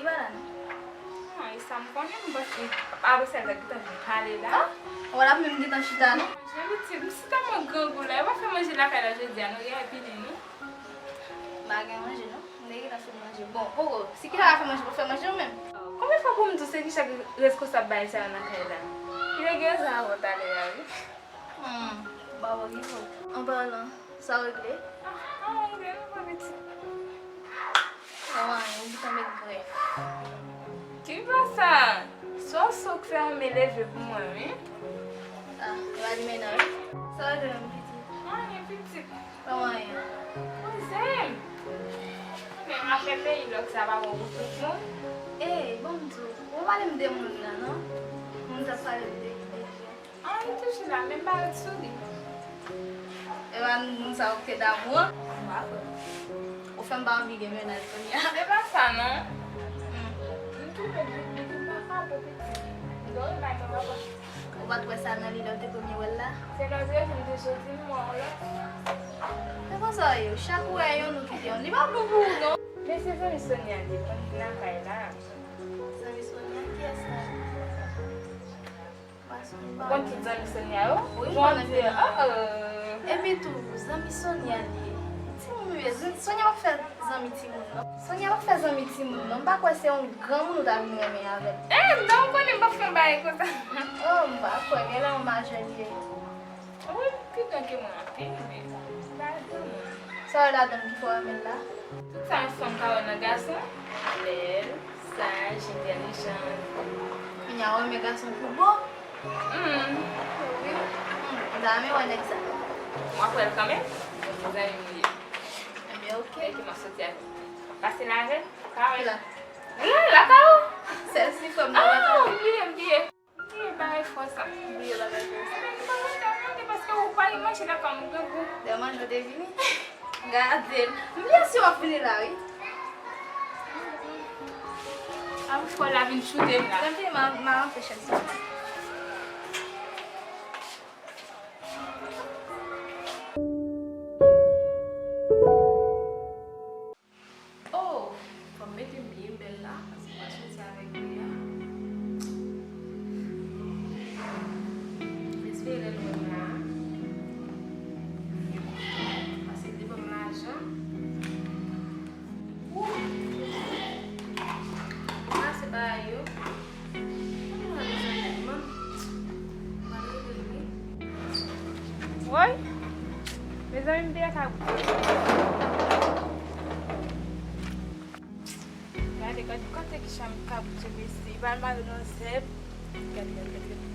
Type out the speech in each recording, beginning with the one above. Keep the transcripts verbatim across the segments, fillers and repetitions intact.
Li pa la non. Ah, e sa m konnen, m panse apre sa l t ap gentan vin pale la. Ah, w ap menm gentan chita non. Manje pitit, m si tèlman grangou la, yo pa fè manje lakay la jodi a non, gen anpil non. M pa gen manje non. M te gentan fin manje. Bon, poko, si ki sa fè manje, pou fè manje ou menm. Konbyen fwa pou m di w se ki chak reskonsab bagay sa yo nan kay la? Ki lè gen sa avè w talè a wi. Hmm, ba w ki fò. An palan, sa w regle? Ah, ah, regle non, pa pitit. Mwen, ou gentan met grenn. Ki pa sa? Sa w sou k fè yon men leve pou mwen wi. Ah, e pa li mennen wi. Sa w regle menm pitit? Anyen pitit. Kòman ye? Poze m. Men afè peyi lòk sa pa bon pou tout moun. Ey, ban m di w, ou pa pale m de moun nan non. Moun t ap pale m de, de, de. An, li toujou la, men m pa ret sou li. E pa moun sa ou te damou an? M pa kwè. Ou fè m pa anvi gen mennaj kounye a. Se pa sa non. Hmm. M tounen bib, bib, m pa ka bon pitit. Dòmi bay mwen papa. Ou pa t wè sa nan li lè w te premye wè l la? Se lòt rezon m te soti m wè w la. Se konsa w ye, chak ou wè youn ou kite youn. Li pa bon pou ou non. Men se zanmi Sonia li, konn vin lakay la. Zanmi Sonia, kiyès la? Ou konn tout zanmi Sonia yo? Wi, m konnen Sonia. Oh, oh. Epi tou, zanmi Sonia li ye. Timoun ou ye. Sonia pa fè zanmi timoun non. Sonia pa fè zanmi timoun non. M pa kwè se yon granmoun ou ta vin renmen avè l. Eh, m ta konnen m pa fè yon bagay konsa. Oh, m pa kwè. Genlè yon majè li ye. Wi, pi gran ke mwen anpil, men se pa granmoun. Sa w wè ladan l ki fè w renmen l la? Tout sa yon fanm ka wè nan gason, bèl, saj, entèlijan. Kounye a w renmen gason pou bo? Hmm. Wi. Hmm. M ta renmen wè nèg sa. W ap wè l kanmenm, se zanmi m li ye. Ebyen, oke. Lè ke m ap soti avè l. Pase l avè l, ou ka wè l. Ki la? Li la, lakay ou. Sèl si frè m nan lakay. Ah, m bliye, m bliye. Ki bagay fò sa? Bliye bagay fò sa. Mwen pa manje, mwen mande paske ou pa gen manje lakay mwen, grangou. Lè manje w te vini? Gade l. M bliye si w ap vini la, wi. A wi, fò la vin choute m la. Tanpri, m a, m a rantre chèz sa. Oh, fò m mete m byen bèl la, paske m pral soti avèk li a. M espere lè l wè m la, paske li ban m lajan. Ou, m pase bagay yo. Woy, mezanmi, m te ka goute. Gade, gade kote ki chanm ka goute, mesye. Li pral mare nan zèb. Gade, gade, gade, gade.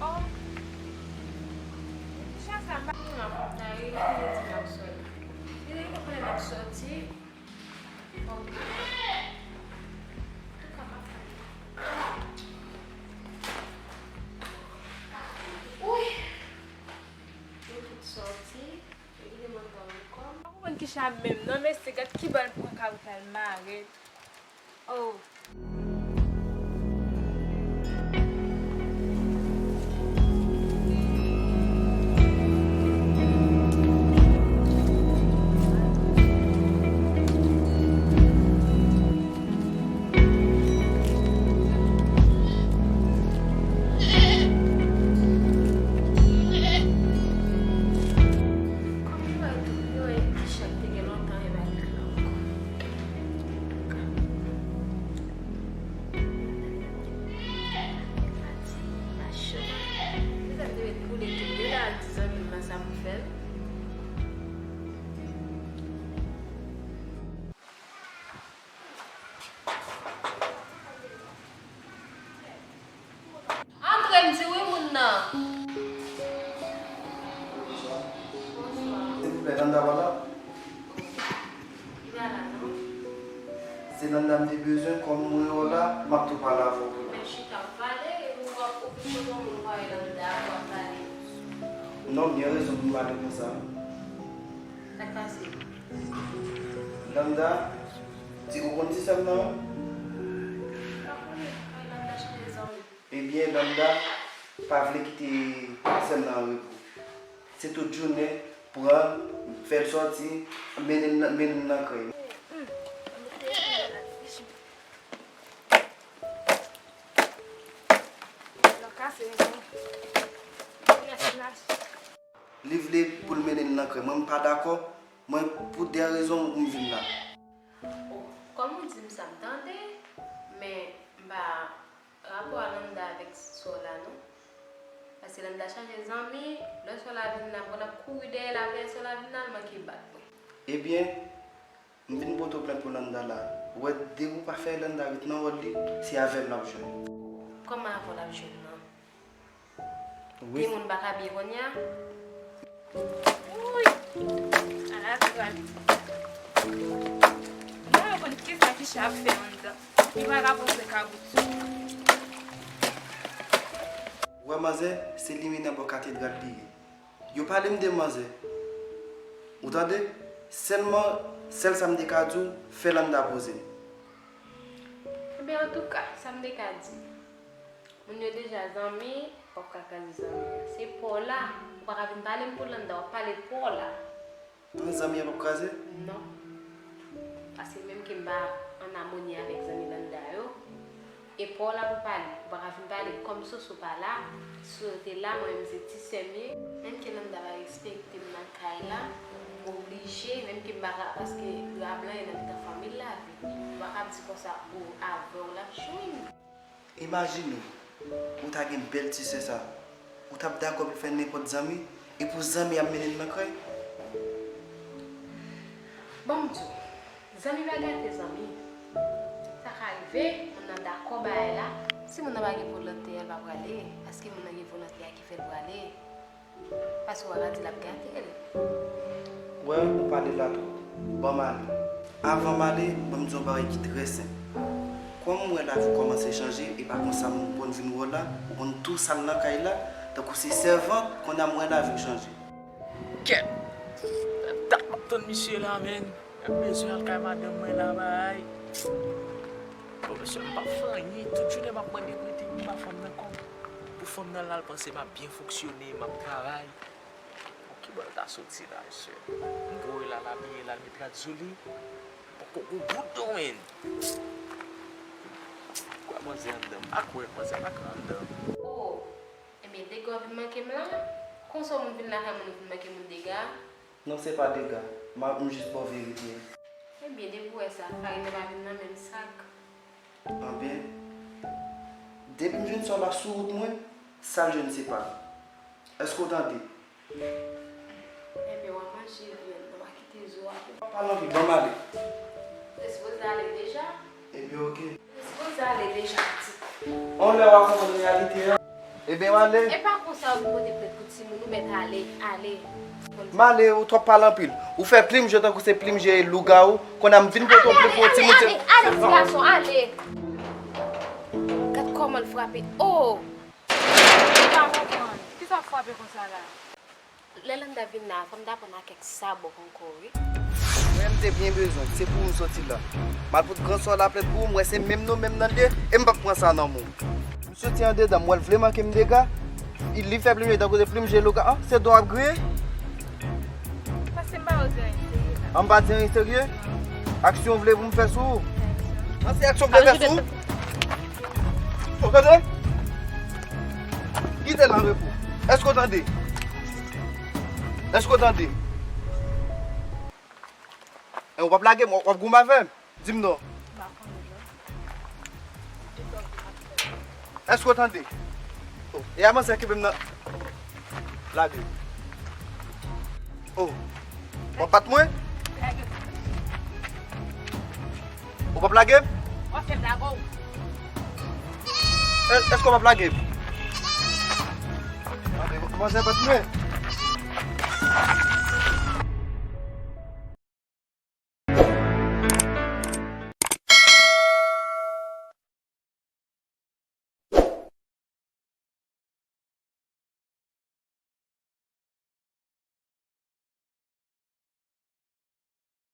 Oh. Chan sa m pa konn ap la, li di m ap sòti. Li di m konnen m ap sòti. Ou konprann ki chan menm non, mesye, gad ki bal pran ka pral mare. Oh. Kòm yo wè tou, yo wè Guichard te gen lontan e pa Guichard ankò. Pati, machin. Li sa te met boule tou. Li la di zanmi m nan sa pou fè l. Antre, m di wi, moun nan. Silvouplè, Landa pa la? Li pa la, non. Se Landa m te bezwen, kòm mwen wè w la, m ap tou pale avè w pou l. Men chita, w pale, epi w ap okipe yon moun, w pa wè Landa, w ap pale. Non, m gen rezon pou m pale konsa. Sa k pase? Landa, ti, ou konn ti sè m nan, wi? Pa konnen, kay Landa chanje zanmi. Ebyen, Landa pa vle kite sè m nan an repo. Se tout jounen, pran l, fè l sòti, mennen l nan, mennen l nan krèy. Hmm, Frè mwen, m pa dakò. Mwen, pou de rezon, m vin la. Oh, kòm ou di m sa, m tande, men m pa rapò a Landa avèk sè w la, non. Paske Landa chaje zanmi, lè sè w la vin la, mwen ap kouri dèyè l, apre sè w la vin la, l manke bat mwen. Ebyen, m vin pote w plent pou Landa la. Ou wè, depi w pa fè Landa ret nan wòl li, se avè m l ap jwe. Kòman avè w l ap jwe nan? Wi. Gen moun pa ka byen kounye a? Wouy! Ala tray. Mwen konn kisa Kisha ap fè anndan. Li pa ka poze kabout sou. Ou wè manzè, se limina bò katedral li ye. Yo pale m de manzè. Ou tande? Sèlman, sèl sa m te ka di w, fè Landa poze m. Ebyen, antouka, sa m te ka di. Moun yo deja zanmi, w ap ka kraze zanmi an. Se pa w la, ou pa ka vin pale m pou Landa, w ap pale pa w la. An, zanmi an p ap kraze? Non. Paske menm ke m pa an amoni avèk zanmi Landa yo, e pa w la pou pale. Ou pa ka vin pale kòm Soso pa la. Si Soso te la, mwen menm se ti sè m ye. Menm ke Landa pa respekte m nan kay la, m oblije, menm ke m pa ka, paske dra blan e nan mitan fanmi l lavi. Ou pa ka ap di konsa ou avè w l ap jwenn. Imajine w, ou ta gen bèl ti sè sa, ou t ap dakò pou fè nenpòt zanmi, e pou zanmi ap mennen l nan kay? Ban m di w, zanmi pa gate zanmi. Sa ka rive, moun nan dakò bagay la, si moun nan pa gen volonte a, l pa prale, paske moun nan gen volonte a ki fè l prale. Paske w pa ka di l ap gate l. Wè, ou pale la twòp. Ban m ale. Avan m ale, ban m di yon bagay ki trè senp. Kòm m wè lavi w kòmanse chanje, e pa konsa m konn vin wè w la, ou konn tou sal nan kay la, tankou se sèvant, kounye a m wè lavi w chanje. Kèt! Dat m ap tann misye la, menn. M bezwen al kay madanm mwen la, bay. Bon, mesye, m p ap fè anyen. Tout jounen m ap mande prete m pa fanm nan kòb. Pou fanm nan la, l panse m ap byen fonksyone, m ap travay. Bon, ki bò l ta soti la, mesye? M voye l al abiye l al met rad sou li. Poko gon goud non, menn. Kwè manzè anndan, m pa kwè manzè pa ka anndan. Oh, ebyen, dega w vin manke m la? Konsa moun vin lakay moun, ou vin manke moun dega? Non, se pa dega. M ap, m jis ba w verite a. Ebyen, depi w wè sa, farine pa vin nan menm sak. Anben, depi m jwenn sa w la sou wout mwen, sa l jwenn se pa l. Èske w tande? Enben, w a manje vyann nan, w a kite zo a pou. Pa pale anpil, ban m ale. Ou te sipoze ale deja. Ebyen, oke. Ou te sipoze ale deja, pitit. On lè w a konprann reyalite a. Ebyen, w ale. E pa konsa w vin pote plent pou timoun, ou mèt ale, ale. M ale, ou twòp pale anpil. Ou fè plim je tankou se plim je lougawou. Kounye a m vin pote w plent pou yon timoun. Ale, ale, ale, ale, ti gason, ale. Gad kòman l frape. Oh! M pa konprann. Kisa w frape konsa la? Lè Landa vin la, fò m ta pran nan kèk sabò ankò, wi. Mwen, m te byen bezwen. Se pou m soti la. M al pot gran sò laplent pou ou, m wè se menm nou menm nan l ye, e m p ap pran sa nan men w. M soti andedan, m wè l vle manke m dega. Li fè plim je tankou se plim je louga. An, se don ap griye. Paske m pa wè w di anyen serye la. An, m pa di anyen serye? Aksyon w vle pou m fè sou ou? An, se aksyon m vle fè sou ou? Ou tande? Kite l an repo. Èske w tande? Èske w tande? E, ou p ap lage m, w ap goumen avè m? Di m non. Èske w tande? Oh, e a manzè kenbe m nan. Lage. Oh, w ap bat mwen? Ou p ap lage m? W ap fè m lage w. È-, èske w p ap lage m? Manzè bat mwen.